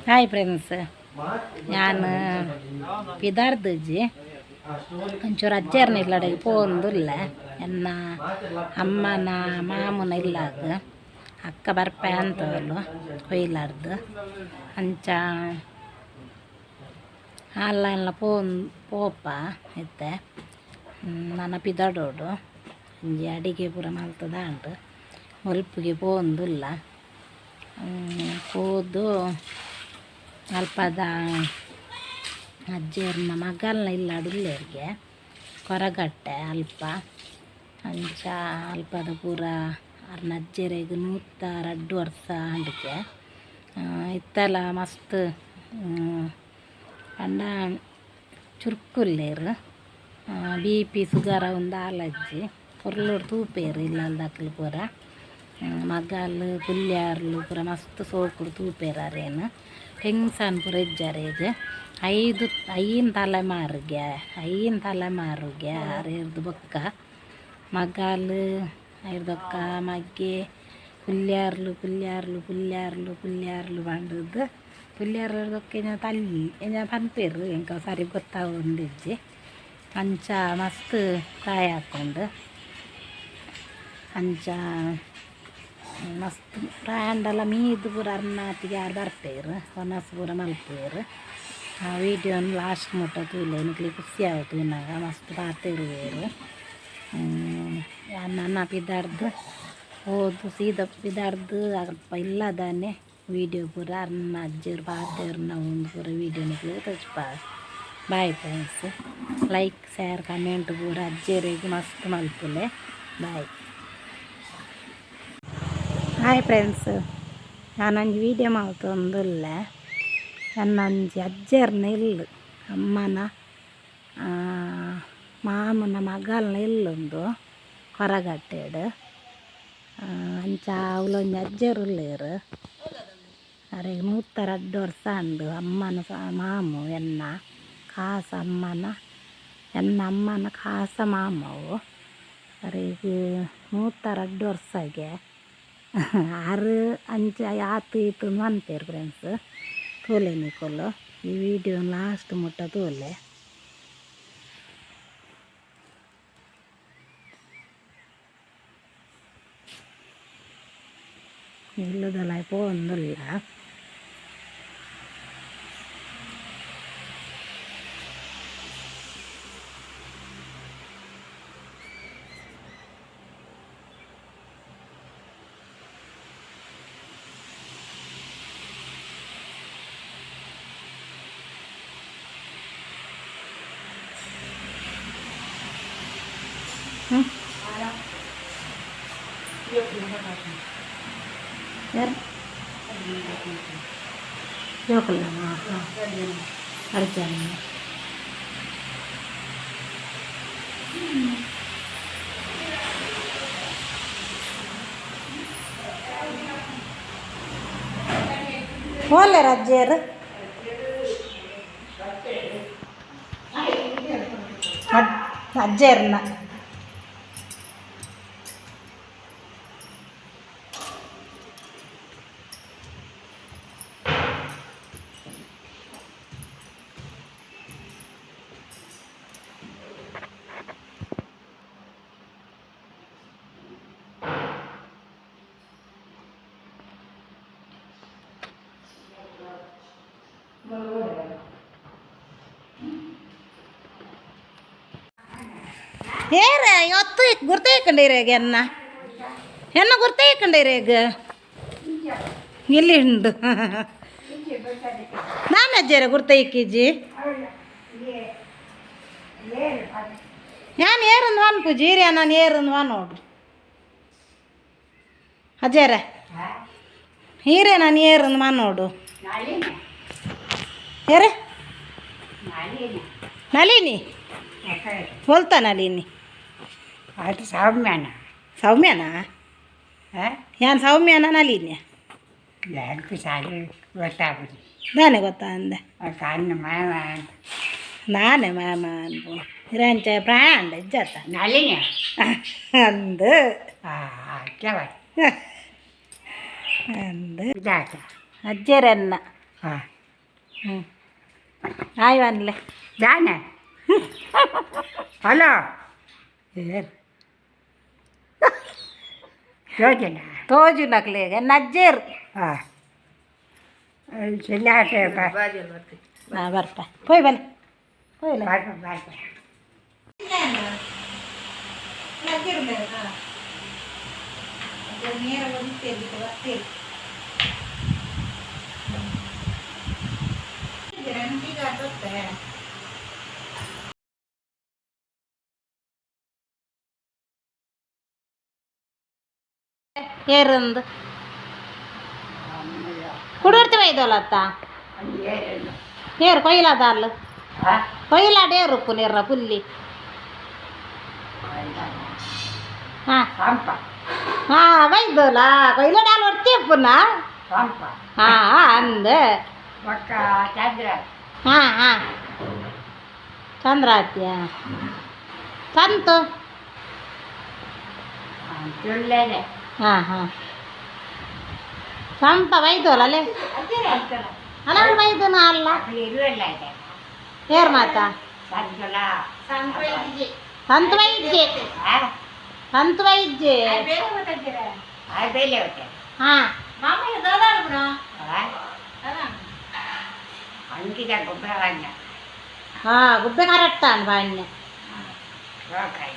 Hi friends, ಯಾನ್ ಪಿದಾರ್ದುಜಿ ಒಂಚೂರು ಅಜ್ಜೆರ್ನ ಇಲ್ಲಡೆಗ್ ಪೋವೊಂದುಲ್ಲೆ. ಎನ್ನ ಅಮ್ಮನ ಮಾಮುನ ಇಲ್ಲಾಗ್ ಅಕ್ಕ ಬರ್ಪೆ ಅಂತೋಲು ಕೊಯ್ಲಾರ್ದು. ಅಂಚ ಅಲ್ಲ ಎಲ್ಲ ಪೋನ್ ಪೋಪ ಇತ್ತೆ. ನನ ಪಿದಡೋಡು ಒಂಜಿ ಅಡಿಗೆ ಪೂರ ಮಲ್ತದಾಂಡ್. ಒಲ್ಪುಗೆ ಪೋವೊಂದುಲ್ಲ. ಪೋದು ಅಲ್ಪದ ಅಜ್ಜೆರ್ನ ಮಗಲ್ನ ಇಲ್ಲಡ್ ಉಲ್ಲೆರ್ಗೆ ಕೊರಗಟ್ಟೆ ಅಲ್ಪ. ಅಂಚ ಅಲ್ಪದ ಪೂರ ಅರ್ನ ಅಜ್ಜೆರೆಗ್ 102 ವರ್ಷ ಆಂಡ್ಗೆ. ಇತ್ತಲ ಮಸ್ತ್ ಪಂಡ ಚುರುಕುಲ್ಲೆರ್. ಬಿ ಪಿ ಸುಗರ ಉಂದು ಆಲಜ್ಜಿ ಪೊರ್ಲುಡು ತೂಪೆರ್ ಇಲ್ಲಲ್ದಕ್ಲು ಪೂರ. ಮಗಲ್ ಪುಲ್ಯಾರ್ಲು ಪೂರ ಮಸ್ತ್ ಸೋಕುಡು ತೂಪೆರ್ ಅರೇನು. ಪೆನ್ಷನ್ ಪೂರ ಇಜ್ಜಾರೆಗ್. 5 5 ತಲೆಮಾರಿಗೆ 5 ತಲೆಮಾರಿಗೆ ಅರೆರ್ದು ಬೊಕ್ಕ ಮಗಲ್ ಐರ್ದೊಕ್ಕ ಮಗ್ಗೆ ಪುಲ್ಯಾರ್ಲು ಪುಲ್ಯಾರ್ಲು ಪುಲ್ಯಾರ್ಲು ಪುಲ್ಯಾರ್ಲು ಪಂಡುದು ಪುಲ್ಯಾರ್ಲು ಬೊಕ್ಕ ಎಂಚ ತಲ್ಲಿ ಎಂಚ ಪನ್ಪೆರ್, ಎಂಕ ಸರಿ ಗೊತ್ತಾವೊಂದಿಜ್ಜಿ. ಅಂಚ ಮಸ್ತ್ ಪ್ರಾಯ ಆತುಂಡು. ಅಂಚ ಮಸ್ತ್ ಪ್ರಾಯ ಆಂಡಲ ಮೀದ್ ಪೂರ ಅರ್ನಾತಿಗೆ ಆರ್ ಬರ್ಪೆರ್, ವನಸ್ ಪೂರ ಮಲ್ಪುವೆರ್. ಆ ವೀಡಿಯೋನ್ ಲಾಸ್ಟ್ ಮುಟ್ಟ ತೂಲೆ, ನಿಕ್ಲೆಗ್ ಖುಷಿ ಆವು ತೂನಗ. ಮಸ್ತ್ ಪಾತೆರುವೆರ್. ಯಾನ್ ನನ ಪಿದಾಡ್ದು ಪೋದು ಸೀದ ಪಿದಾಡ್ದು ಅಲ್ಪ ಇಲ್ಲದಾನೆ ವೀಡಿಯೋ ಪೂರ ಅರ್ನ ಅಜ್ಜೆರ್ ಪಾತೆರ್ನ ಉಂದು ಪೂರ ವೀಡಿಯೋ ನಿಕ್ಲೆಗ್ ತೋಜಿಪಾವೆ. Bye friends, like share comment ಪೂರ ಅಜ್ಜೆರೆಗ್ ಮಸ್ತ್ ಮಲ್ಪುಲೆ. ಬಾಯ್. ಹಾಯ್ ಫ್ರೆಂಡ್ಸ್, ಯಾನೊಂಜಿ ವೀಡಿಯೋ ಮಲ್ತೊಂದುಲ್ಲೆ. ಎನ್ನೊಂಜಿ ಅಜ್ಜೆರ್ನ ಇಲ್ಲು, ಅಮ್ಮನ ಮಾಮನ ಮಗಲ್ನ ಇಲ್ಲುಂದು ಕೊರಗಟ್ಟೆಡ್. ಅಂಚ ಅವ್ಲೊಂಜಿ ಅಜ್ಜೆರ್ ಉಲ್ಲೆರ್. ಅರೆಗ್ 102 ವರ್ಷ ಆಂಡ್. ಅಮ್ಮನ ಮಾಮು, ಎನ್ನ ಕಾಸ ಅಮ್ಮನ, ಎನ್ನ ಅಮ್ಮನ ಕಾಸ ಮಾಮವು. ಅರೆಗ್ 102 ವರ್ಷಗೆ. ಆರು ಅಂಚ ಆತು ಈತು ಪನ್ಪೆರ್ ಫ್ರೆಂಡ್ಸ್. ತೂಲೆ ನಿಕುಲು ಈ ವಿಡಿಯೋ ಲಾಸ್ಟ್ ಮುಟ್ಟ ತೂಲೆ. ಇಲ್ಲದಲ ಪೋವೊಂದುಲ್ಲ. ಯಾರು ಜೋಕುಲ್ಲ ಅರ್ಜನ ಓಲ್ಲೆರ್ ಅಜ್ಜೆರ್? ಅಜ್ಜೆರ್ನ ಏರ ಒತ್ತು ಗುರ್ತೇಕಂಡಿರೇಗ ಎನ್ನ ಎನ್ನ ಗುರ್ತೇಕಂಡಿರೇಗ ಎಲ್ಲಿ ಉಂಡು ನಾನು ಅಜ್ಜರ ಗುರ್ತೈಕಿಜಿ. ഞാൻ ಏರೊಂದು ಪೂಜಿ ಏರಿಯ ನಾನು ಏರೊಂದು ನೋಡು ಅಜ್ಜರ. ಹೀರೆ ನಾನು ಏರೊಂದು ನೋಡು. ಏರೆ ನಳಿನಿ ಹೋಲ್ತಾ ನಳಿನಿ. ಅದು ಸೌಮ್ಯನ. ಸೌಮ್ಯನಾ? ಯಾನ್ ಸೌಮ್ಯನ ನಳಿನಿ? ಎಂಕ್ ಸಾರಿ ಗೊತ್ತಾಗುದು. ನಾನೇ ಗೊತ್ತಾ ಅಂದೆ. ಕಣ್ಣು ಮಾಮ. ನಾನೇ ಮಾಮ ಅನ್ಪು ಇರಂಚ ಪ್ರಾಯ ಅಂಡ ಇಜ್ಜತ್ತ. ನಳಿನಿ ಅಂದು. ಕೇವ ಅಂದು. ಇದಾತ. ಅಜ್ಜೆರೆನ್ನ. ಹಾಂ. ಹ್ಞೂ ಆಯ್ ಅನ್ಲೆ. ದಾನೆ ಹಲೋ. ಏರ್? ಯೋಜನೆ. ತೋಜುನಕ್ಲೆಗ್ ನಜ್ಜೇರ್. ಹಾಂ, ಚಿಲ್ಲಾಟೆ. ಹಾಂ, ಬರ್ಪ, ಪೋಯ್ ಬಲೆ, ಪೋಯ್ಲ. ಬರ್ಪ ಬರ್ಪ. ಏರಂದು ಕುಡೋರ್ತಿ ಬೈದೋಲತ್ತ. ಏರು ಕೊಯ್ಲಾದ ಅಲ್ಲ? ಹಾಂ. ಕೊಯ್ಲಾಡ ಏರು ಉಪ್ಪು ನೀರ ಪುಲ್ಲಿ, ಹಾಂ. ಪಂಪ. ಹಾಂ, ಬೈದೋಲ ಕೊಯ್ಲಾಡ ಅಲ್ಲ ಒರ್ತಿ ಉಪ್ಪುನ. ಪಂಪ. ಹಾಂ, ಅಂದ. ಬೊಕ್ಕ ಚಂದ್ರ. ಹಾಂ ಹಾಂ, ಚಂದ್ರಾತ್ಯ ಸಂತು. ಚುಳ್ಳೇನೆ. ಹಾಂ ಹಾಂ, ಸಂಪ ಬೈದೋಲ ಅಲ್ಲೇ ಅಲ್ಲ, ಬೈದನ ಅಲ್ಲ. ಇರುವಲ್ಲ ಇದೆ. ಏರ್ ಮಾತಾ? ಸಂತುಲ. ಸಂತ ವೈದ್ಯೆ. ಹಾಂ. ಸಂತ ವೈದ್ಯೆ. ಆ ಬೇಲೆ ಹೋಗ್ತೇನೆ. ಹಾಂ. ಹಾಂ, ಅಂಗಿದ ಗೊಬ್ಬರ ಬಣ್ಣ. ಹಾಂ, ಗುಬ್ಬೆ ಕರೆಕ್ಟ್ ಅನ್ ಬಾಣ್ಯ. ಹೋಗ್ಕಾಯಿ.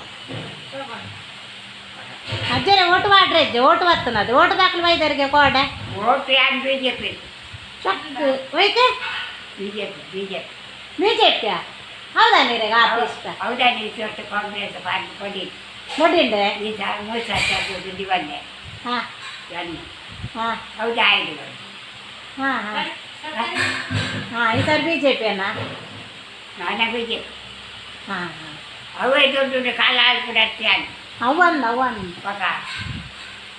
ಅಜ್ಜರೆ, ಓಟು ಮಾಡ್ರೆ ಅಜ್ಜೆ, ಓಟು ಬರ್ತನದು, ಓಟು ದಾಖಲು ಬೈದರಿಗೆ ಕೋಡೆ. ಓಟು ಯಾರು? ಬಿಜೆಪಿ. ಚಕ್ ಹೋಯ್ಕೆ. BJP, BJP. ಬಿಜೆಪಿಯ? ಹೌದಾ? ನೀರಿಗೆ ಆತ ಇಷ್ಟ? ಹೌದಾ? ನೀವು ಸೊಟ್ಟು ಕಾಂಗ್ರೆಸ್ ಪಾರ್ಟಿ ಕೊಡಿ. ನೋಡಿಂಡೆ. ಈ ಸಾಲ 3 ಸಾವಿರ ದುಡ್ಡು ಬಂದೆ. ಹಾಂ. ಬನ್ನಿ. ಹಾಂ. ಹೌದಾ? ಆಯ್ತು. ಹಾಂ ಹಾಂ ಹಾಂ, ಈ ಸರಿ ಬಿಜೆಪಿಯನ್ನ? ನಾನೇ ಬಿಜೆಪಿ. ಹಾಂ ಹಾಂ. ಅವೇ ದುಡ್ಡು ಕಾಲ ಹಾಲ್ಬಿಡತ್ತೆ. ಅವ್ವನ್ ಅವ್ವನ್. ಪಕ್ಕ.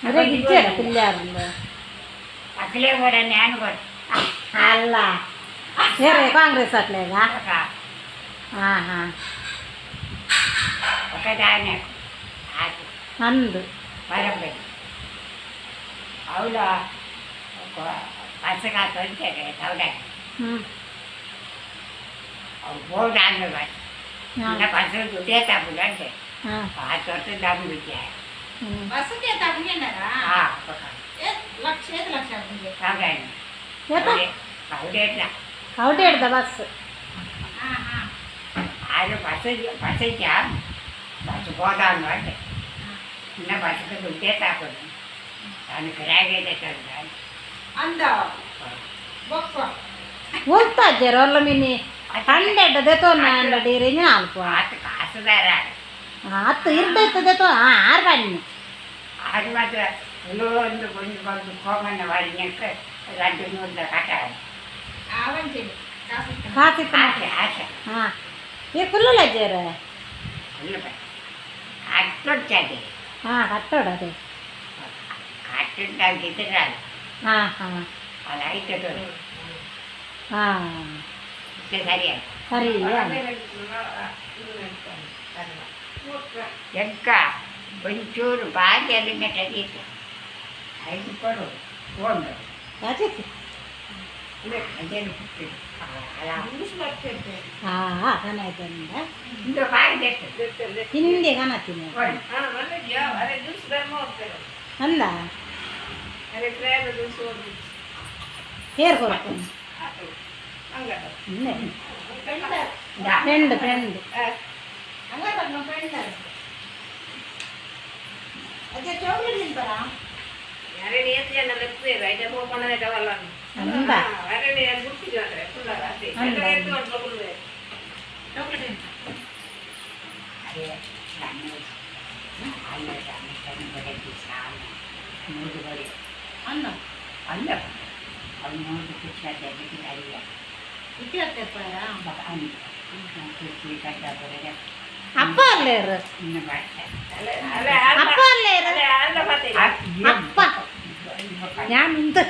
ಅದೇ ಇಜ್ಜೆರ ಪಿಲ್ಯಾರಂದು. ಅಕ್ಕಲೇ ಕೂಡ ನಾನು ಕೊಡ. ಅಲ್ಲ, ಬೇರೆ ಕಾಂಗ್ರೆಸ್ ಅಟ್ಲೇಗ. ಪಕ್ಕ. ಹಾಂ ಹಾಂ. ಪಕ್ಕ ದಾನೆ ಆಯ್ತು. ಅಂದು. ಬರಬೇಕು ಅವಳು ಪಸಗ ತೊಂದರೆ ಹೌದಾ? ಹ್ಞೂ. ಅವು ಬೋರ್ಡ್ ಆದ್ಮೇಲೆ ಹಾಂ. ಇನ್ನ ಪಸ ದುಡ್ಡೇ ತಗೊಂಡು ಅಂತೆ. ಹಾಂ. ಆ ತೊಟ್ಟು ದಮ್ ಬಿದ್ದೆ. ಹ್ಞೂ. ಹಾಂ, ಪಕ್ಕ. ಹೌದಾ? ಏತ? ಹೌದೇಟ್ಲ. ಔಟ್ ಹಿಡ್ದ ಬಸ್. ಆದ್ರೆ ಬಸ್ ಬಸ್ಸಿಗೆ ಬಸ್ ಹೋದ ಅಂತೆ. ಇನ್ನ ಬಸ್ಗೆ ದುಡ್ಡೇ ತಗೊಂಡು ನಾನು ಕಿರಾಯಿಗೆ ತಂದ. ಉಲ್ತ ಅಜ್ಜರ ಒಲ್ಲ ಮಿನಿ ಹಂಡೆಡ್ ದೆತೋ ಹಂಡೆಡ್ ಇರಿಂಜ ನಾಲ್ಕು. ಆತ ಕಾಸುದಾರ. ಹತ್ತು ಇರ್ದೈತದೆ ತೋ, ಹಾಂ, ಆರು ಬನ್ನಿ. ಅದು ಮಾತ್ರ ಒಂದು ಒಂದು ಬಂದು ಕೋಮನ್ನ ವಾರಿನಕ್ಕೆ రెండు ನೂರು ಕಟ್ಟ. ಕಾಸಿತ್ತು. ಆಸೆ ಆಸೆ. ಹಾಂ, ಈ ಕುಲ್ಲುಲ್ಲ ಅಜ್ಜರ. ಕಟ್ಟೊಚ್ಚಾದೆ. ಹಾಂ, ಕಟ್ಟೋಡ ಅದೇ. ಕಟ್ಟುಂಟಾಗಿದ್ರೆ. ಹಾಂ ಹಾಂ. ಅದು ಆಯ್ತದ. ಹಾಂ. ಸರಿ. ಸರಿ. ಎಕ್ಕ ಒಂಚೂರು ಬಾಗಿ ಅದನ್ನ ತೆಗೀತು ಐದು ಕೊಡು ಒಂದು. ಯಾಚೆ? ಅದೇನು ಕೊಟ್ಟಿದ್ದು ಅಲ್ಲ. ಹಾಂ ಹಾಂ, ಕನಾಯ್ತಂದ. ಇಂದು ಬಾಯಿ ಎಷ್ಟು? ಹಿಂದೆ ಕನತೀನಿ. ಕೊಡು. ಅಂದ ಏರ್ ಕೊಡ್ತೀನಿ. ದಾ. Friend friend. ಅಂದ ಅಂದ. ಅದೇ ರಮೇಶ್ ಅಲ್ಲ, ರಮೇಶ್ ಬಡಗಿ ಸಾಮ ನೂರು ಬಡಿ ಅಲ್ಲ, ಅವ್ನು ನೂರು ಖುಷಿ ಅಲ್ಲ. ಖುಷಿ ಕಟ್ಟ ಬರೋದೆ. ಅಪ್ಪ ಅಲ್ಲೇರು. ಇನ್ನು ಬರ್ತಾರೆ. ಅಪ್ಪ ಅಲ್ಲೇರು. ಅಪ್ಪ ഞാൻ ഉണ്ട്.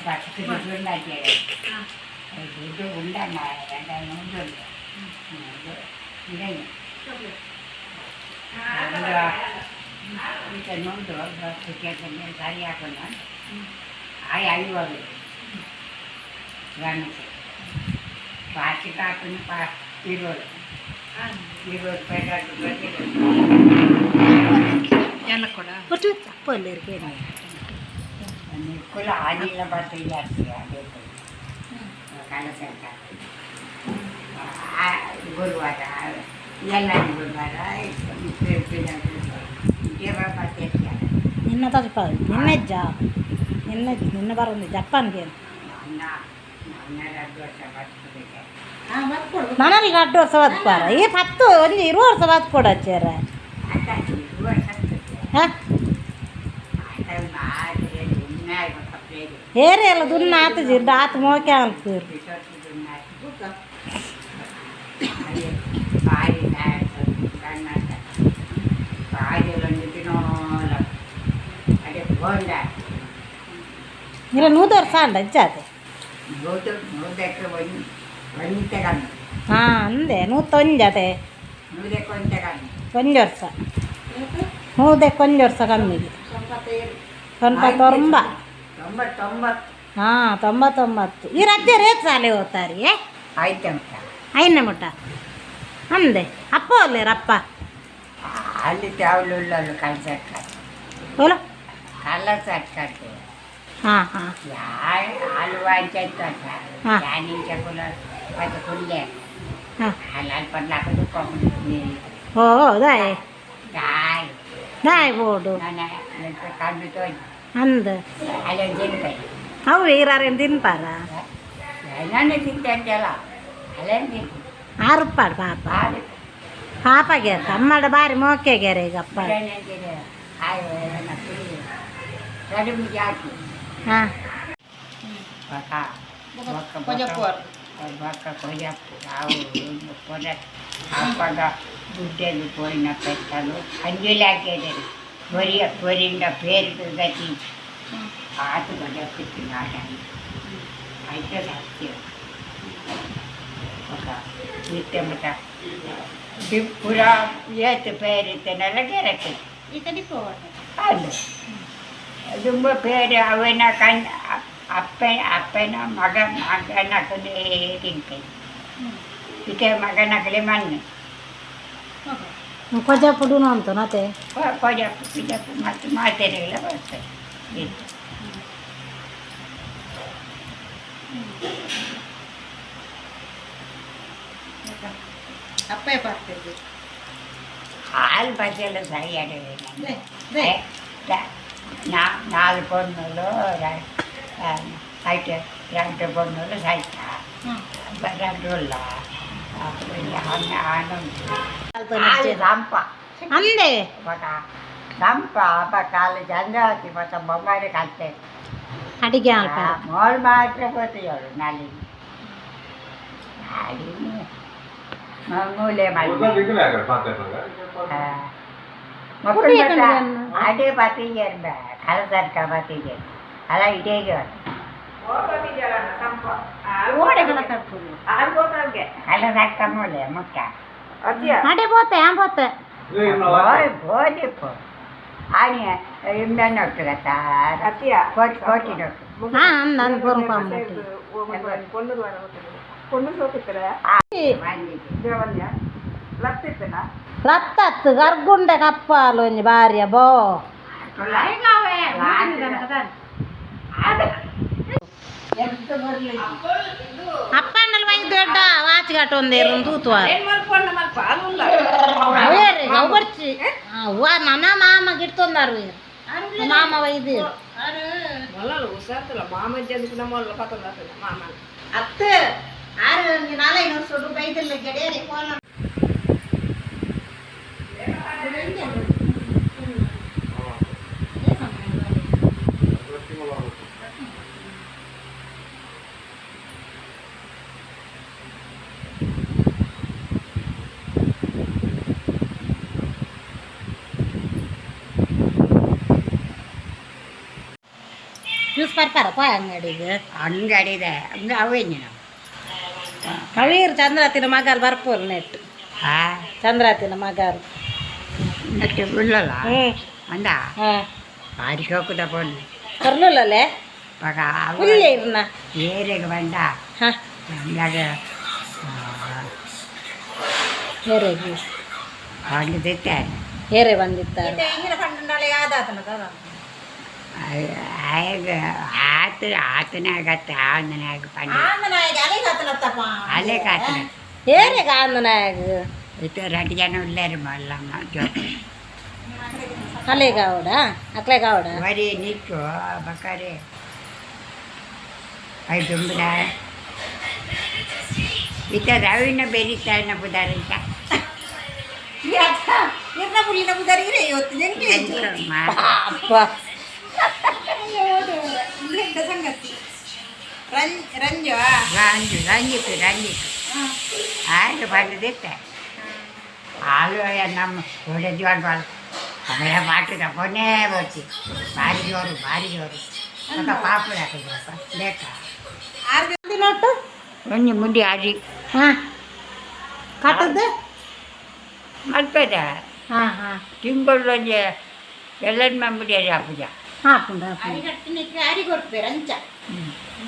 ಬಸ್ಗೆ ದುಡ್ಡು ഉണ്ടാക്കിയത് ದುಡ್ಡು ಉಂಡಮ್ಮ രണ്ട് നൂറുണ്ട് നൂറ് ഇല്ല. ಈಗ ನೂರು ಸರಿ ಹಾಕೊಂಡು ಆಯ್ ಐವರು ಗಣಸು ಬಾಕಿ ಕಾಪಿನ ಪಾ 20 20 ರೂಪಾಯಿ 2 ರೂಪಾಯಿ. കുറച്ച് അപ്പല്ലേ ഇരിക്കുന്നു. ನಿಕ್ಕುಲ ಆನಿಲ್ಲ ಬರ್ತದೆ ಜಾಸ್ತಿ ಅದೇ ಕಲಸಂತ ಗುರುವಾರ ಎಲ್ಲ ಗುರುವಾರ ಬರ್ತೈತಿ. ನಿನ್ನ ತಲ್ಪ ನಿನ್ನೆ ಜಾ ನಿನ್ನೆ ನಿನ್ನೆ ಬರೋದು ಜಪಾನ್ಗೆ. ನನ್ನ ನನ್ನ 2 ವರ್ಷ ಬರ್ತದೆ. ನನಗೆ 2 ವರ್ಷ ಬದುಕಾರ ಈ 10 ಒಂದು 20 ವರ್ಷ ಬದುಕೊಡಚ್ಚಾರ. ಆತ 20 ವರ್ಷ ಆಗ್ತದೆ. ಹಾಂ. ಆತ ಮಾಡಿದ್ರೆ ದುನ್ನ ಕಪ್ಪೇರಿ. ಏರಿ ಎಲ್ಲ ದುನ್ನ ಆತು ಜಿಡ್ಡ ಆತು ಮೋಕೆ ಅನ್ತೀರಿ. ಬಾಯಿ ಬಾಯಿಲೊಂದು ದಿನೋಲ ಅದೇ ಬೋಂಡ. ಇಲ್ಲ 100 ವರ್ಷ ಅಂಡ ಅಜ್ಜಾತೆ. ನೂತು ನೂದಕ್ಕೆ ಒಂದು ಒಂತೆ ಕಮ್ಮಿ. ಹಾಂ ಅಂದೆ ನೂತ್ತೊಂಜತೆ. ನೂದಕ್ಕೆ ಒಂತೆ ಕಮ್ಮಿ. 1 ವರ್ಷ ನೂದಕ್ಕೆ 1 ವರ್ಷ ಕಮ್ಮಿಗೆ 99. 99. ಹಾಂ 99. ಈ ರಜ್ಜೆ ರೇತ್ ಸಾಲೆ ಹೋಗ್ತಾರೆ. ಆಯ್ತಂತ. ಐನ ಮುಟ್ಟ ಅಂದೆ ಅಪ್ಪ ಅಲ್ಲೇರಪ್ಪ. ಅಲ್ಲಿ ತ್ಯಾವಲುಳ್ಳ ಕಲ್ಸಕ್ಕ. ಬೋಲೋ. ಕಲಸಕ್ಕಕ್ಕೆ. ಹಾಂ ಹಾಂ. ಯಾ ಹಾಲು ವಾಂಚಾಯ್ತು ಅಂತ. ಹಾ. ಯಾನಿಂಚ ಕುಲ ಮತ್ತೆ ಕುಲ್ಲೆ. ಹಾಂ. ಹಾಲು ಅಲ್ಪ ಹಾಕೋದು ಕೊಂಬು. ಓ ದಾಯ್. ದಾಯ್. ದಾಯ್ ಬೋಡು. ನಾನು ಕಂಡು ತೋಜಿ. ಅಂದ. ಅಲ್ಲಿ ತಿನ್ಪೈ. ಅವು ಈರಾರೇನು ತಿನ್ಪಾರ? ನಾನು ತಿಂತಂತೆಲ್ಲ ಅಲ್ಲೇನು ತಿಂತು. ಆರುಪ್ಪಾಡು ಪಾಪ. ಹಾಲು. ಪಾಪಗೆ ತಮ್ಮಡ ಬಾರಿ ಮೋಕೆ ಗೆರೆ ಈಗ ಅಪ್ಪ. ಕಡಿಮೆ ಜಾತಿ. ಹಾಂ. ಬಕ ಬೊಕ್ಕ ಬೊಕ್ಕ ಕೊಜಪ್ಪು ಅವು ಪೊರೆ ಅಪ್ಪಗ ಗುಡ್ಡೆದು ಪೋಯಿನ ಪೆತ್ತಲು ಅಂಜಲಿ ಹಾಕಿದ್ದಾರೆ ಕೊರಿಯ ಕೊರಿಂದ ಪೇರು ಗತಿ ಆತು ಕೊಜಪ್ಪಿತ್ತು ನಾಟ ಐತೆ ಸತ್ಯ ಬೊಕ್ಕ ಇತ್ತೆ ಮಟ ಪುರ ಏತು ಪೇರಿತ್ತನೆಲ್ಲ ಗೆರಕ್ಕೆ ಅಲ್ಲ ತುಂಬ പേര് ಅವನ ಕಣ್ ಅಪ್ಪ ಅಪ್ಪನ ಮಗ ಮಗನಕಲೇ ತಿಂಪೆ ಇತ್ತೆ ಮಗನಕಲೇ ಮಣ್ಣು. ಕೊಜಪ್ಪುಡು ಅಂತ ನತೆ. ಕೊಜಪ್ಪು ಪಿಜಪ್ಪು ಮತ್ತು ಮಾತೆರೆಲ್ಲ ಬರ್ತದೆ ಇತ್ತು. ಅಪ್ಪಯ್ಯ ಪಾಡ್ತಿದ್ದೆ. ಹಾಲು ಬಸ್ಸೆಲ್ಲ ಸರಿಯಾದ ನಾಲ್ಕು ಪೊಣ್ಣುಲು ಐಟು 2 ಪೊಣ್ಣುಲು ಸೈತ 2 ಉಲ್ಲ ಹಾಲು ಸಂಪ. ಅಂದೆ. ಬಕ ಸಂಪ ಬಕ ಅಲ್ಲಿ ಚಂದ್ರಾವತಿ ಮತ್ತು ಬೊಮ್ಮಾರಿ ಕಲ್ತೆ. ಅಡಿಗೆ ಅಲ್ಪ. ಮೋಳು ಮಾತ್ರ ಗೊತ್ತಿಯೋಳು ನಾಲಿ ನಾಲಿ ಮೂಲೆ ಮಾಡಿ ಮಕ್ಕಳು ಅದೇ ಬತ್ತಿಗೆ ಕಲಸರ್ಕ ಬತ್ತಿಗೆ ಅಲ್ಲ ಇಡೇಗೆ. ಕಲಸರ್ಕ ಮೂಲೆ ಮುಟ್ಟ. ಅಡೆ ಬೋತೆ ಆ ಬೋತೆ. ಬೋದಿಪ್ಪು ಆನಿ ಇಮ್ಮೆ ನೋಟ್ಟು ಕೋಟಿ ಕೋಟಿ ನೋಟ್ಟು. ಹಾಂ ಅಂದ ಅಂದ್ ಪೂರ್ಣ ಪಾಂಬಟ್ಟಿ. ಲತ್ತತ್ತು ಗರ್ಗುಂಡೆ ಕಪ್ಪಾಲು ಒಂಜಿ ಬಾರಿಯ ಬೋ. ಅಪ್ಪಣ್ಣಲ್ಲಿ ವೈ ದೊಡ್ಡ ವಾಚ್ಗಟ್ಟ ಒಂದೇರು ತೂತುವಾರ ಅವೇರಿ ಅವು ಬರ್ಚಿ ಅವ್ವ ನನ್ನ ಮಾಮ ಗಿಡ್ತೊಂದಾರು ಮಾಮ ವೈದು. ಅತ್ತೆ ಆರು 4-5 ವರ್ಷ ಬೈದಿಲ್ಲ ಗೆಳೆಯರಿ ಫೋನ್. ಜ್ಯೂಸ್ ಬರ್ತಾರ ಪಾ ಅಂಗಡಿಗೆ? ಅಂಗಡಿದೆ ಅಂಗ ಅವೇನು ನಾವು. ಕವೀರ್ ಚಂದ್ರಾತಿನ ಮಗಲ್ ಬರ್ಪೋಲ್ ನೆಟ್. ಹಾ. ಚಂದ್ರಾತಿನ ಮಗಲ್. ನೆಟ್ಟು ಉಳ್ಳಲ್ಲ. ಹ್ಞೂ. ಅಂದ. ಹಾಂ. ಭಾರಿ ಶೋಕದ ಪೊಣ್ಣು. ಕರ್ಲುಲ್ಲೇ. ಬೊಕ ಉಲ್ಲೆ ಇರ್ನ. ಏರೆಗ್ ಪಂಡ ಹಾ. ನಮ್ಲಾಗ ಏರೆಗ್? ಪಂಡ್ದಿತ್ತೆ. ಏರೆ ಬಂದಿತ್ತಾರೆ? ಆಯಗ ಆತ ಆತನಾಗತ್ತ ಆಂದನಾಗ ಪಂಡ ಅಲೆ ಕಾತನ. ಏರೆಗ್ ಆಂದನಾಯಗ್? ಇತ್ತೆ ರಡ್ಡ್ ಜನ ಉಲ್ಲೆರ್ ಮಲ್ಲಮ್ಮ ಜೋಕುಲು. ಅಲೆಗಾವಡ ಅಕ್ಲೆಗಾವಡ. ಒರಿ ನಿಕ್ಕು ಬಕಾರೆ I ದುಂಬುದ ಇತ್ತ ರವಿನ ಬೆರಿತಾಯನ ಬುದಾರಂತ. ಅಪ್ಪ. ರಂಜು. ರಂಜು ರಂಜಿತ್ ರಂಜಿತ್ ಆಯ್ತು ಬಂದಿದ್ದೆ ಆಲು ನಮ್ಮ ಒಳ್ಳೆ ಜೋರು ಬಾಳ ಅವಳ ಪಾಟದ ಕೊನೆ ಬರ್ತಿ ಭಾರಿ ಜೋರು ಭಾರಿ ಜೋರು ಮತ್ತ ಪಾಪುಳ ಹಾಕಿದ್ರಪ್ಪ ಲೇಕ. ನೋಟು. ಒಂಜಿ ಮುಂಡಿ ಅರಿ. ಹಾ, ಕಟ್ಟದ್ದು. ಮಲ್ಪೆದ. ಹಾ ಹಾ. ತಿಂಗಳು ಒಂಜಿ ಎಲ್ಲನ್ ಮುಂಡಿ ಅರಿ ಹಾಕುಜ. ಹಾಕುಂಡು ಹಾಕುಂಡು.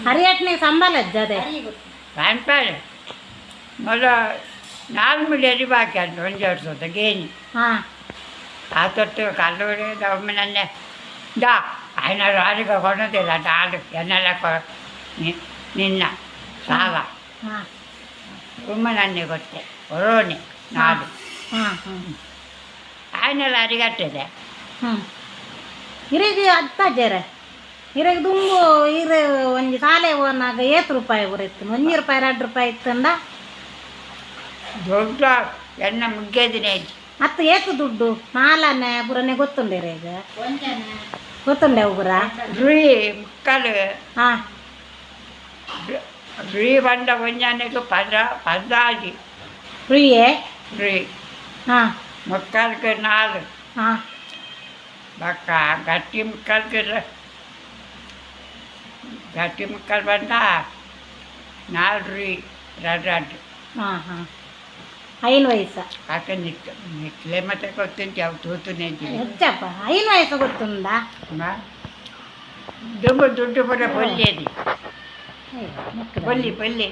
ಹರಿಯಟ್ನೆ ಸಂಬಾಲ ಅಜ್ಜದೆ. ಕಾಣ್ಪಾಳೆ ಮೊದಲ ನಾಲ್ಕು ಮುಂಡಿ ಅರಿ ಬಾಕಿ ಅಂತ ಒಂಜಿ ವರ್ಷದ ಗೇಣಿ. ಹಾ. ಆತೊಟ್ಟು ಕಲ್ಲೂರು ಒಮ್ಮೆ ದಾ ఆయన రాజుగా కొనదిಲ್ಲ నాడు ఎన్నెల ನಿನ್ನ ಸಾಲ. ಹಾ. ಉಮ್ಮನನ್ನೇ ಗೊತ್ತೆ ಒರೋನೆ ನಾಡು. ಹಾ ಹಾ. ఆయనಲ್ಲ ಅರಿಗಟ್ಟಿದೆ. ಹ್ಞೂ, ಇರೆಗ್ ಅತ್ತಾಜೆರೆ ಇರೆಗ್ ದುಂಬು ಇರೆ ಒಂಜಿ ಸಾಲೆ ಹೋನಾಗ ಏತ್ ರೂಪಾಯಿ ಬರಿತ್ತು? 1 ರೂಪಾಯಿ 2 ರೂಪಾಯಿ ಇತ್ತಂಡ. ದೊಡ್ಡ ಎಣ್ಣ ಮುಗ್ಗದಿನ. ಅತ್ತು ಏತು ದುಡ್ಡು ನಾಲನೆ ಪುರನೆ ಗೊತ್ತುಂಡೆ ಇರೆಗ್? ಗೊತ್ತುಂಡೆ ಅವು ಪುರ? ರುಯಿ ಮುಕ್ಕಲು. ಹಾ. ರುಯಿ ಬಂದ ಒಂಜಾನೆಗೆ ಪದ ಪದಾಜಿ. ರುಯಿಯೇ? ರುಯಿ. ಹಾ. ಮುಕ್ಕಲ್ಗೆ ನಾಲು. ಹಾ. ಬಕ್ಕ ಗಟ್ಟಿ ಮುಕ್ಕಲ್ಗೆ ಗಟ್ಟಿ ಮುಕ್ಕಲ್ ಬಂದ ನಾಲ್ ರುಯಿ ಎರಡು ಎರಡು. ಹಾ ಹಾ, ಐನು ವಯಸ್ಸ. ಆತ ನಿಕ್ ನಿಕ್ಲೆ ಮತ್ತೆ ಗೊತ್ತುಂಟು ಅವು ತೂತುನೇ. ಹೆಚ್ಚಪ್ಪ, ಐನು ವಯಸ್ಸು ಗೊತ್ತುಂಡಾ? ದುಂಬು ದುಡ್ಡು ಪೂರ ಬೊಲ್ಲೇದಿ. ಬೊಲ್ಲಿ ಬೊಲ್ಲಿ.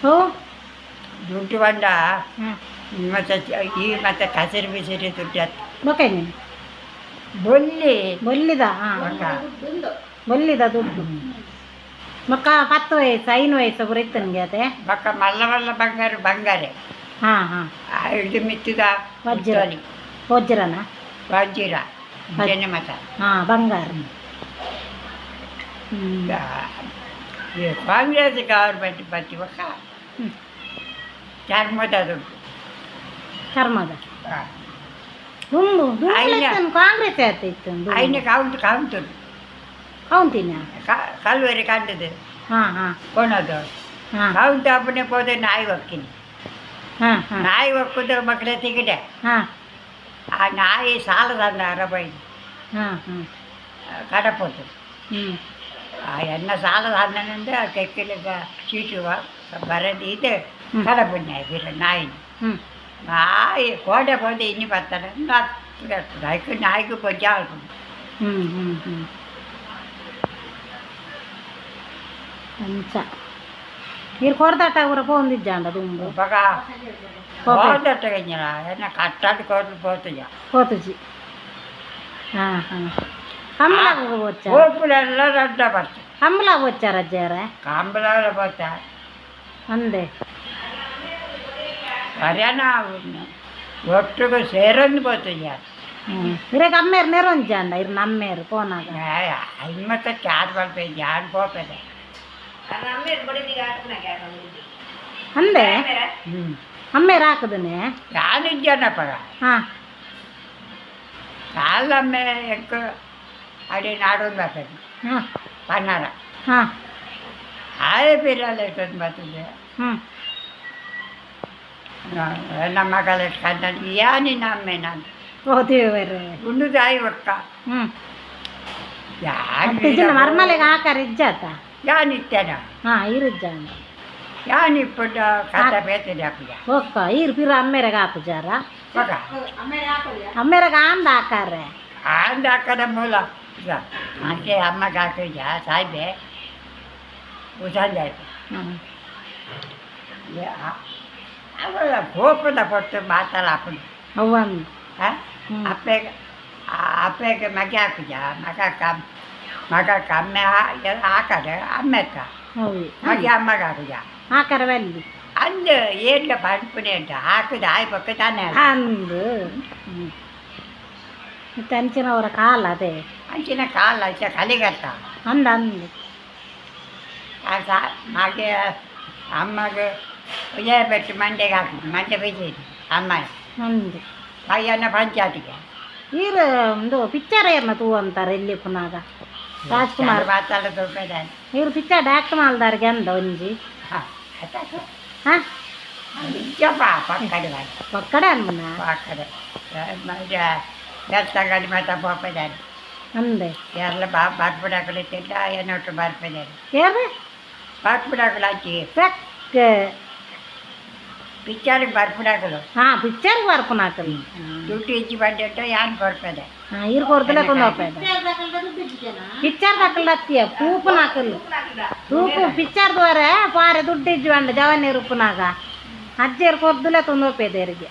ಹೋ. ದುಡ್ಡು ಬಂದ. ಹಾಂ. ಮತ್ತೆ ಈ ಮತ್ತೆ ಕಸರು ಬಿಸಿರಿ ದುಡ್ಡು ಅತ್ತು. ಬೊಕ ನೀನು. ಬೊಲ್ಲಿ. ಬೊಲ್ಲಿದ, ಹಾಂ. ಬೊಕ್ಕ. ಬೊಲ್ಲಿದ ದುಡ್ಡು ಬೊಕ್ಕ 10 ವಯಸ್ಸು ಐನು ವಯಸ್ಸು ಪೂರ ಇತ್ತನ್ಗೆ ಅದೇ. ಬೊಕ್ಕ ಮಲ್ಲ ಮಲ್ಲ ಬಂಗಾರ ಬಂಗಾರೆ. ಹಾ ಹಾ. ಇದು ಮಿತ್ತಿದ. ವಜ್ರ ವಜ್ರನ. ವಜ್ರ ಜನ ಮತ. ಹಾ, ಬಂಗಾರ ಹ್ಮ್. ಈ ಕಾಂಗ್ರೆಸ್ ಗವರ್ಮೆಂಟ್ ಬತ್ತಿ ಬೊಕ್ಕ ಚರ್ಮದ ದುಡ್ಡು. ಚರ್ಮದ ದುಂಬು ದುಂಬು. ಐನ. ಇತ್ತನ್ ಕಾಂಗ್ರೆಸ್ ಆತ ಇತ್ತು. ಐನ ಕೌಂಟ್ ಕೌಂಟು. ಕೌಂತಿನ. ಕಲ್ವರಿ ಕಂಡದು. ಹಾ ಹಾ. ಕೊನದು. ಹಾ. ಕೌಂಟ್ ಅಪ್ಪನೆ ಹೋದೆ ನಾಯಿ ಹೊಕ್ಕಿನಿ. ಹಾ ಹಾ. ನಾಯಿ ಹೊಕ್ಕುದು ಮಕ್ಕಳ ತಿಗಡೆ. ಹಾ. ಆ ನಾಯಿ ಸಾಲದಂದ ಅರಬೈದು. ಹಾ ಹಾ. ಕಡಪೋತು. ಹ್ಮ್. ಆ ಎನ್ನ ಸಾಲದ ಕೆಕ್ಕಿಲ ಚೀಟು ಬರದು ಇದು. ಹ್ಮ್. ಕಡಪುಣ್ಯ ಬಿರ ನಾಯಿ. ಹ್ಮ್. ನಾಯಿ ಕೋಡೆ ಹೋದೆ ಇನ್ನು ಬರ್ತಾನೆ ನಾಯ್ಕು ನಾಯ್ಕು ಬೊಜ್ಜ ಆಲ್ಪುಂಡು. ಹ್ಮ್ ಹ್ಮ್ ಹ್ಮ್, ಅಂಚ ನೀರು ಕೊರ್ದಾಟ ಪೂರ ಪೋಂದಿಜ್ಜಾಂಡ ದುಂಬು? ಬಗ ಹೋದಟ್ಟ ಕഞ്ഞ ಎನ್ನ ಕಟ್ಟಾಟ ಕೋರ್ದು ಪೋತುಜ. ಪೋತುಜಿ, ಹಾ ಹಾ. ಕಂಬಳ ಪೋಚ. ಪೋಪುಲೆಲ್ಲ ರಡ್ಡ ಬರ್ತ. ಕಂಬಳ ಪೋಚಾರ ಅಜ್ಜಾರ? ಕಂಬಳ ಪೋತ. ಅಂದೆ. ಹರ್ಯಾಣ ಒಟ್ಟಿಗೆ ಸೇರೊಂದು ಪೋತುಜ. ಹ್ಞೂ, ಇರೆಗ್ ಅಮ್ಮೇರು ನೆರೊಂಜಾಂಡ ಇರ್ ನಮ್ಮೇರು ಪೋನಾಗ? ಮತ್ತೆ ಚಾರ್ ಬರ್ಬೇಕು ಯಾರು ಪೋಪದೆ. ಅಂದೆ. ಹ್ಞೂ. ಅಮ್ಮೇರು ಹಾಕದನೆ. ಯಾನಿಜ್ಜನಪ್ಪ. ಹಾ. ಕಾಲಮ್ಮೆ ಎಕ್ಕ ಅಡಿ ನಾಡೊಂದು ಬರ್ತದೆ. ಹಾ. ಪನ್ನಾರ. ಹಾ. ಆಯೆ ಪಿರಲ್ಲ ಎಷ್ಟೊಂದು ಬರ್ತದೆ. ಹ್ಞೂ. ನಮ್ಮ ಮಗಳ ಕಂದ ಯಾನಿ ನಮ್ಮೆ ನಾನು. ಓ ದೇವರೇ. ಉಂಡು ತಾಯಿ ಒಕ್ಕ. ಹ್ಞೂ. ಯಾನ್. ಇದನ್ನ ಮರ್ಮಲೆಗೆ ಆಕಾರ ಇಜ್ಜಾತ? ಯಾನಿತ್ತೇನ. ಹಾಂ, ಇರುಜ್ಜಾಂಡ. ಯಾನಿಪ್ಪುಂಡ ಕಥ ಬೇತದೆ ಹಾಕುಜ. ಒಕ್ಕ ಈರ್ ಪಿರ ಅಮ್ಮೇರೆಗ್ ಹಾಕುಜಾರ? ಒಕ್ಕ. ಅಮ್ಮೇರೆಗ್ ಆಂದ ಆಕಾರೆ. ಆಂಡ ಮೂಲ ಮಾಕೆ ಅಮ್ಮ ಕಾಕುಜ ಸಾಯ್ಬೆ ಉಸಾಂಜಾಯ್ತು. ಅವಳ ಕೋಪದ ಪೊಟ್ಟು ಮಾತಲ್ಲ ಅಪ್ಪನು. ಅವ್ವಂದು. ಹಾಂ, ಅಪ್ಪೆಗ ಅಪ್ಪೆಗೆ ಮಗೆ ಹಾಕುಜ, ಮಗ ಕಮ್ ಮಗ ಕಮ್ಮೆ ಹಾಕರೆ ಅಮ್ಮೆಕ್ಕ. ಹೌದು. ಮಗೆ ಅಮ್ಮಗ ಹಾಕುಜ. ಆಕರ ಬಲ್ಲಿ. ಅಂದು ಏನ್ಲ ಪನ್ಪುನೆ ಉಂಟು, ಹಾಕುದು ಆಯ್ ಪಕ್ಕ ತಾನೇ. ಅಂದು ಮತ್ತೆ ಅಂಚಿನವರ ಕಾಲ ಅದೇ. ಅಂಚಿನ ಕಾಲ ಅಂಚ ಕಲಿಗತ್ತ. ಅಂದ ಅಂದು. ಆ ಮಗೆ ಅಮ್ಮಗೆ ಉಜಯ ಬೆಟ್ಟು ಮಂಡೆಗೆ ಹಾಕುದು, ಮಂಡೆ ಬೀಜ ಅಮ್ಮ. ಅಂದು. ಪಯ್ಯನ ಪಂಚಾಯತಿಗೆ. ಈರ್ ಒಂದು ಪಿಕ್ಚರ್ ಏರ್ನ ತೂ ಅಂತಾರೆ ಇಲ್ಲಿ ಪುನಾಗ ರಾಜ್ಕುಮಾರ್. ಮಾತಾಡ ತೂಪೆದಾನೆ. ಇವ್ರು ಪಿಕ್ಚರ್ ಡಾಕ್ಟರ್ ಮಾಲ್ದಾರ್ಗೆ ಅಂದ ಒಂಜಿ. ಹಾಂ. ಹಾಂ. ಇಜ್ಜಪ್ಪ, ಪಕ್ಕಡೆ ಬಾರಿ. ಪಕ್ಕಡೆ ಅನ್ಮನ. ಪಕ್ಕಡೆ ಬೆತ್ತಂಗಡಿ ಮಾತ ಪೋಪೆದಾನೆ. ಅಂದೆ. ಎಲ್ಲ ಬರ್ಪುಡಾಕಲು ತಿಂಡ ಏನೊಟ್ಟು ಬರ್ಪೆದಾನೆ. ಏರ್? ಬರ್ಪುಡಾಕಲು ಹಚ್ಚಿ. ಪೆಕ್. ಪಿಕ್ಚರ್ಗೆ ಬರ್ಪುಡಾಕಲು. ಹಾಂ, ಪಿಕ್ಚರ್ ಬರ್ಪುನಾಕಲು. ದುಡ್ಡು ಇಜ್ಜಿ ಬಂದಿಟ್ಟು ಯಾನ್ ಕೊರ್ಪೆದೆ. ಹಾಂ, ಇರ್ ಕೊರ್ದಲೆ ತಂದು ಹೋಗ್ಪೆದ. ಪಿಕ್ಚರ್ ದಾಕಲ್ ಅತ್ತಿಯ ತೂಪುನಾಕಲು ತೂಪು ಪಿಕ್ಚರ್ ದ್ವಾರ ಪಾರೆ ದುಡ್ಡು ಇಜ್ಜಿ ಬಂಡ ಜವನಿ ರೂಪುನಾಗ ಅಜ್ಜಿಯರ್ ಕೊರ್ದುಲೆ ತಂದು ಹೋಗ್ಪೆದೆ ಇರಿಗೆ.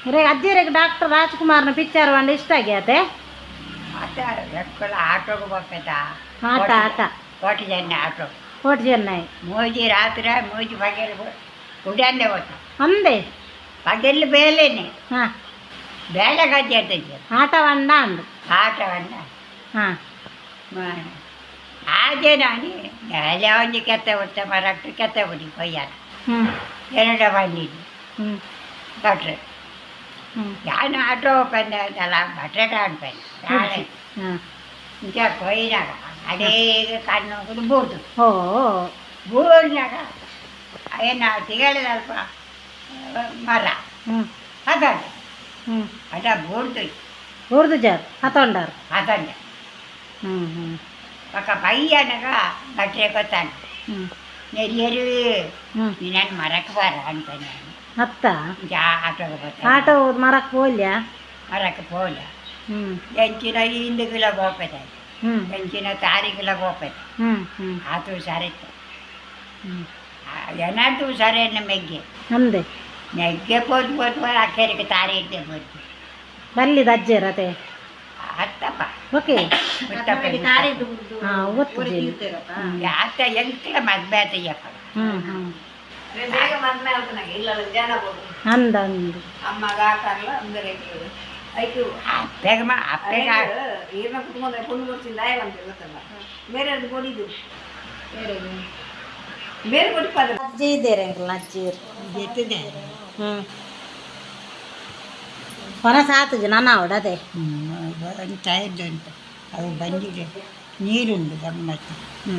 ಇರೇ ಅಜ್ಜಿಯರಿಗೆ ಡಾಕ್ಟರ್ ರಾಜ್ಕುಮಾರ್ನ ಪಿಕ್ಚರ್ ಬಂಡ ಇಷ್ಟ ಆಗ್ಯಾತೆ. ಮತ್ತೆ ಎಕ್ಕಲ ಆಟೋಗೆ ಹೋಗ್ಪೆದ. ಆಟ ಆಟ. ಕೋಟಿ ಜನ ಆಟೋ. ಕೋಟಿ ಚೆನ್ನೈ. ಮೂಜಿ ರಾತ್ರಿ ಮೂಜಿ ಪಗೆಲ್ ಉಡಂದೆ ಹೋತ. ಅಂದೆ. ಪಗೆಲ್ ಬೇಲೆನೆ. ಹಾಂ. ಬೇಲೆ ಗಜ್ಜೆ ಇರ್ತೈತೆ. ಆಟ ಬಂಡ ಅಂದು. ಆಟವನ್ನ. ಹಾಂ. ಆಜೆ ನಾನು ಎಲ್ಲ ಒಂಜಿ ಕೆತ್ತೆ ಬಿಡ್ತೆ ಮರಟ್ಟು ಕೆತ್ತೆ ಬಿಡಿ ಕೊಯ್ಯಾರ. ಹ್ಞೂ. ಎರಡು ಬಂದಿದ್ದು. ಹ್ಞೂ. ಭಟ್ರು. ಹ್ಞೂ. ನಾನು ಆಟೋ ಪೆಂದ ಅಲ್ಲ, ಭಟ್ರೇಟ ಅನ್ಪೆಂದ ನಾಳೆ. ಹಾಂ. ಇಂಚ ಕೊಯ್ನಾಗ ಅದೇ ಕಣ್ಣು ಬೂರ್ದು. ಓ. ಬೂರ್ನಾಗ ಏನು ತಿಗಳಿದಲ್ಪ ಮರ. ಹ್ಞೂ. ಅದಂಡ. ಹ್ಞೂ. ಅದ ಬೂರ್ದು. ಉರ್ದು ಜಾರ್ ಹತ್ತೊಂಡಾರು. ಅದಂಡ. ಹ್ಞೂ ಹ್ಞೂ. ఒక పయ్యనಗ ಭಟ್ರೆ ಗೊತ್ತಾನ. ಹ್ಞೂ. ನೆರಿಯರು. ಹ್ಞೂ. ನಾನು ಮರಕ್ಕೆ ಬಾರ ಅಂತ ನಾನು. ಹತ್ತ. ಆಟೋಗೆ ಬರ್ತಾನೆ. ಆಟೋ ಮರಕ್ಕೆ ಹೋಲ್ಯಾ? ಮರಕ್ಕೆ ಪೋಲ. ಹ್ಞೂ. ಎಂಚಿನ ಇಂದು ಕಿಲೋ ಗೋಪೆದೆ. ಹ್ಞೂ. ಎಂಚಿನ ತಾರಿ ಕಿಲೋ ಗೋಪೆದೆ. ಹ್ಞೂ ಹ್ಞೂ. ಆತು ಸರಿ. ಹ್ಞೂ. ಏನಾಯ್ತು ಸರಿ ಮೆಗ್ಗೆ. ಅಂದೆ. ಮೆಗ್ಗೆ ಪೋದು ಪೋದು ಅಕ್ಕೇರಿಗೆ ತಾರಿ ಇದ್ದೆ ಪೋದು. ಬಲ್ಲಿದ ಅಜ್ಜಿಯರ್ ಅದೇ. ಅತ್ತಪ್ಪ. ಓಕೆ. ಮುತ್ತಪ್ಪ. ಹಾಂ, ಗೊತ್ತು. ಆತ ಎಂಕ್ಲ ಮದ್ವೆ ಆತಯ್ಯಪ್ಪ. ಹ್ಞೂ ಹ್ಞೂ. ಅಂದ ಅಂದು. ಅಪ್ಪೆಗ ಅಪ್ಪೆಗ. ಅಜ್ಜಿ ಇದ್ದೀರಿ ಅಂಕಲ್ ಅಜ್ಜಿಯರು. ಎತ್ತದೆ. ಹ್ಞೂ, ಹೊರ ಸಾತುಜಿ ನಾನು ಅವಡದೆ. ಒಂದು ಟೈರ್ದು ಉಂಟು, ಅವು ಬಂದಿದೆ, ನೀರುಂಟು ಗಮ್ಮತ್ತು. ಹ್ಞೂ.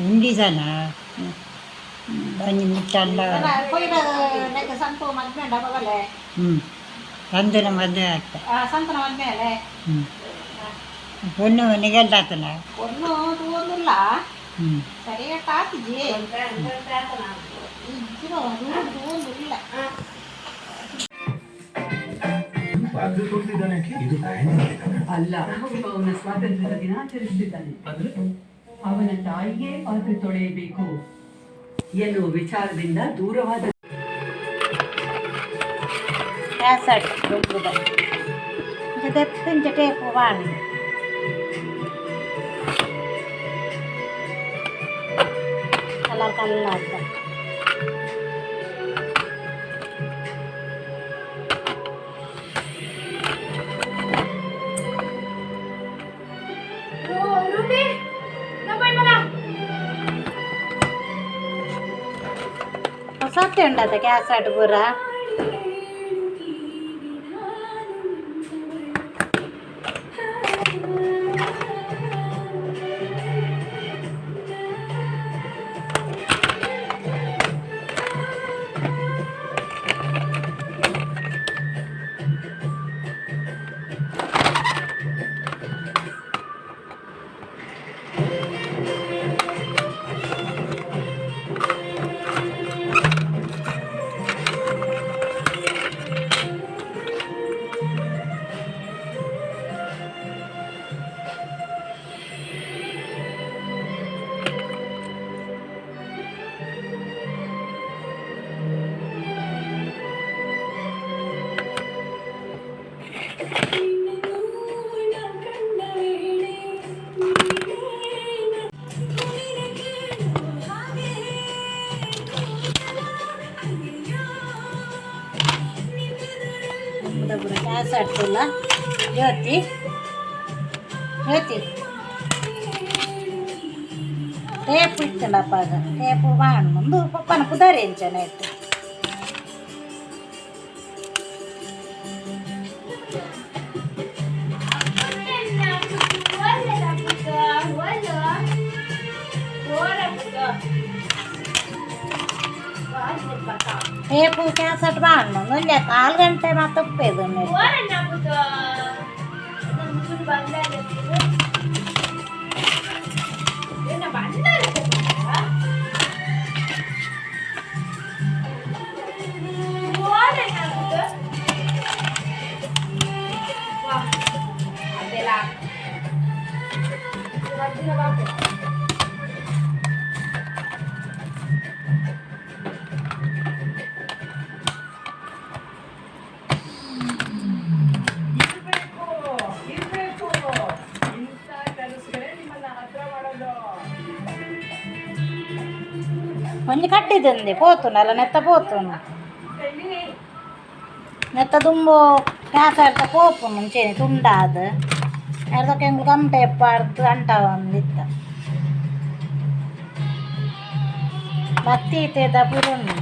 ಉಂಡಿಸನ ಬಂದು ಮುಟ್ಟಲ್ಲ. ಸಂತು ಮದ್ವೆ ಡಬ್ಬಗಲೆ. ಹ್ಞೂ, ಸಂತನ ಮದುವೆ ಆಗ್ತಾ. ಸಂತನ ಮದ್ವೆ ಅಲ್ಲೇ. ಹ್ಞೂ, ಪೊಣ್ಣು ನಿಗಲ್ದಾತನ. ಒನ್ನು ತೂವೊಂದುಲ್ಲ. ಹ್ಞೂ. ಸರಿಯಾಗಿ ಆತಿಜಿ ತೂವೊಂದುಲ್ಲ. ಅಲ್ಲ, ಅವನ ಸ್ವಾತಂತ್ರ್ಯದ ದಿನ ಆಚರಿಸುತ್ತಿದ್ದಾನೆ. ಅವನ ತಾಯಿಯೇ ಪಾತ್ರೆ ತೊಳೆಯಬೇಕು ಎನ್ನುವ ವಿಚಾರದಿಂದ ದೂರವಾದ ಕ್ಯಾಸೆಟ್ ದುಂಬುದ ದೆತ್ತಿಂಚ ಟೇಪು ಬಾಣಿ ಕಲರ್ ಕಲರ್. ಹೊಸತ್ತೆ ಉಂಡದ ಕ್ಯಾಸೆಟ್ ಪೂರ. ಕ್ಯಾಸೆಟ್ ಜ್ಯೋತಿ ಜ್ಯೋತಿ ಟೇಪ್ ಇತ್ತಂಡಪ್ಪಾಗ ಟೇಪು ಬಾಣ್ ಒಂದು ಪಪ್ಪನ ಪುದಾರಿ ಎಂಚನ ಇತ್ತು. ಟೇಪು ಕ್ಯಾಸೆಟ್ ಬಾಣ್ ಒಂದು ಕಾಲು ಗಂಟೆ ಮಾತ್ರ ಉಪ್ಪೇದು. ಇರ್ಬೇಕು, ಇರ್ಬೇಕು. ಇಂಥ ಕನಸುಗಳೇ ನಿಮ್ಮನ್ನ ಹತ್ರ ಮಾಡೋದು. ಒಂಜಿ ಕಟ್ಟಿದಂದೆ ಪೋತುಂಡು ನೆತ್ತ ಪೋತುಂಡು. ನೆತ್ತ ದುಂಬು ಕ್ಯಾಸೆಟ್ ಪೋಪುಂಡು ಮುಂಚೆನೆ ತುಂಡಾದ್ ಎರ್ದಕ್ಕೆ ಎಂಕ್ಲು ಕಮ್ ಟೇಪ್ ಪಾಡ್ದು ಅಂಟಾವೊಂದಿತ್ತ. ಬತ್ತಿ ಇತ್ತೇದ ಪೂರ ಉಂಡು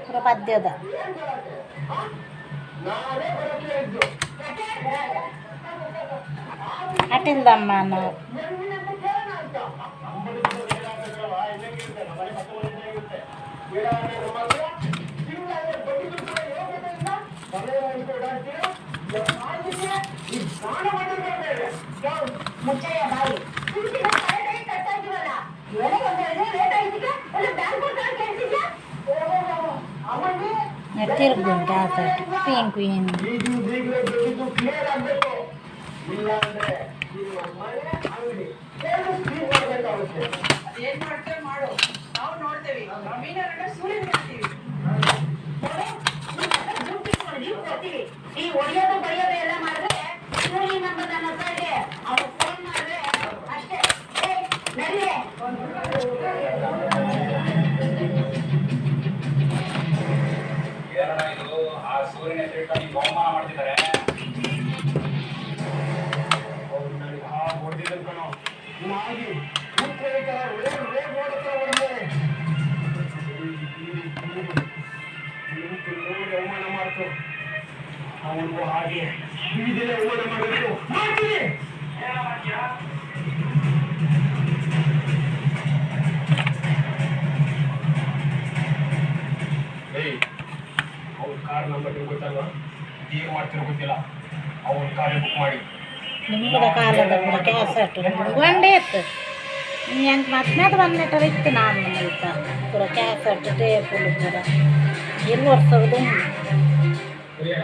ಪೂರ ಪದ್ಯದ. ಅಟಿಲ್ದಮ್ಮ ನಾವು. ತಿರ್ಗುಂಡು ಕ್ಯಾಸೆಟ್ ಪಿಂಕ್ ಕ್ವೀನ್. ಅದೇನ್ ಮಾಡ್ತೇವೆ ಮಾಡು, ನಾವು ನೋಡ್ತೇವಿ. ನವೀನರನ್ನ ಸೂರ್ಯನ್ ಮಾಡ್ತೀವಿ. ಈ ಒಡೆಯೋದು ಬಡಿಯೋದು ಎಲ್ಲ ಮಾಡಿದ್ರೆ ಸೂರ್ಯ ನಂಬರ್ ನನ್ನ ಹತ್ರ ಇದೆ. ಅವ್ರು ಫೋನ್ ಮಾಡಿದ್ರೆ ಅಷ್ಟೇ. ಏ, ನಡಿಯೇ. ಏನಣ್ಣ ಇದು? ಆ ಸೂರ್ಯನ ಹೆಸರಿಟ್ಟು ನಿಂಗೆ ಅವಮಾನ ಮಾಡ್ತಿದ್ದಾರೆ. ಅವ್ರು ನನಗೆ ಹಾಗೆ ಹೊಡೆದಿದ್ದನ್ ಕಣೋ. ಆಗಿ ತರ ರೇಗ್ ರೇಗ್ ಓಡೋ ತರ ಹೊಡೆದಿದ್ದಾರೆ. ನಿಂತು ನೋಡಿ ಅವಮಾನ ಮಾಡ್ತು. ಅವನಿಗೂ ಹಾಗೆ ಬೀದಿಲೇ ಅವಮಾನ ಮಾಡಬೇಕು, ಮಾಡ್ತೀನಿ. ಏಯ್, ಅವ್ರ ಕಾರ್ ನಂಬರ್ ನಿಮ್ಗೆ ಗೊತ್ತಲ್ವಾ? ಏನ್ ಮಾಡ್ತಿರೋ ಗೊತ್ತಿಲ್ಲ. ಅವ್ರ ಕಾರೇ ಬುಕ್ ಮಾಡಿ. ದುಂಬುದ ಕಾಲದ ಪೂರ ಕ್ಯಾಸೆಟ್ ಒಂದೇ ಇತ್ತು. ಎಂಕ್ ಮತ್ನೇದ ಬಂದಿಟ್ಟರೆ ಇತ್ತು ನಾನು ಮುಲ್ಪ ಪೂರ ಕ್ಯಾಸೆಟ್ ಟೇಪುಲು ಪೂರ 20 ವರ್ಷದ ದುಂಬು. ಸರಿಯಾ?